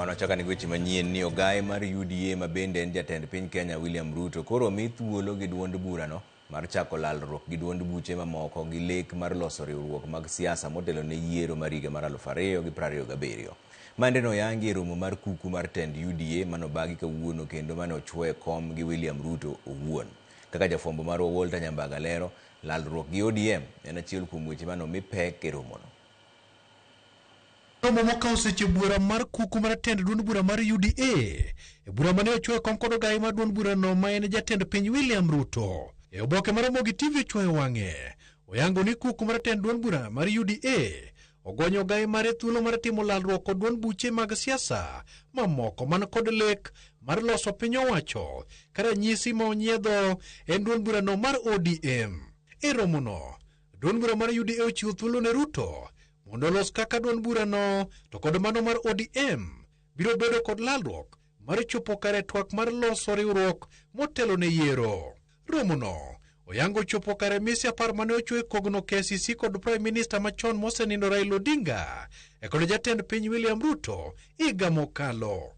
Kamano chaka ni weche manyien ni ogaye mar UDA ma bende en jatend piny Kenya William Ruto koro omi thuolo gi duond burano mar chako lalruok gi duond buche mamoko gi lek mar loso riwruok mag siasa motelo ne yiero mar higa mar 2027. Maende noyangi e romo mar kuku mar tend UDA manobagi kawuono kendo mane ochwo e kom gi William Ruto owuon. Kaka jafwambo marwa Walter Nyambaga lero, lalruok gi ODM en achiel kuom weche mane omi pek e romono. Romo mokawo seche buora mar kuku mar tend duond bura mar UDA e bura mane ochwo e kom kod ogayi mar duond burano ma en jatend piny William Ruto. E oboke mar Ramogi TV ochwoyo wang'e, oyango ni kuku mar tend duond bura mar UDA ogonyo ogayi mare thuolo mar timo lalruok kod duond buche mag siasa mamoko man kod lek mar loso piny owacho ka ranyisi ma onyiedho en duond burano mar ODM. E romono, duond bura mar UDA ochiwo thuolo ne Ruto mondo olos kaka duond burano to kod mano mar ODM biro bedo kod lalruok mar chopo kare twak mar loso riwruok motelo ne yiero. Romono oyango chopo kare mise 10 mane ochwe kogno KCC kod Prime Minister machon mosenindo Raila Odinga e kod jatend piny William Ruto higa mokalo.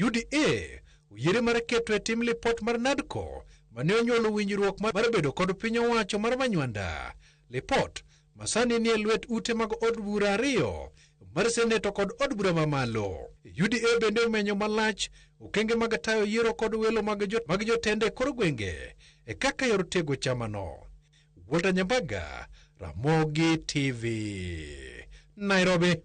UDA oyiere mar keto e tim lipot mar NADCO mane onyuolo winjruok mar bedo kod piny owacho mar Manywanda. Lipot masani nie lwet ute mag od bura 2 mar seneto kod od bura mamalo. UDA bende omenyo malach okenge mag tayo yiero kod welo mag jotende e kor gwenge e kaka yor tego chamano. Walter Nyambaga, Ramogi TV, Nairobi.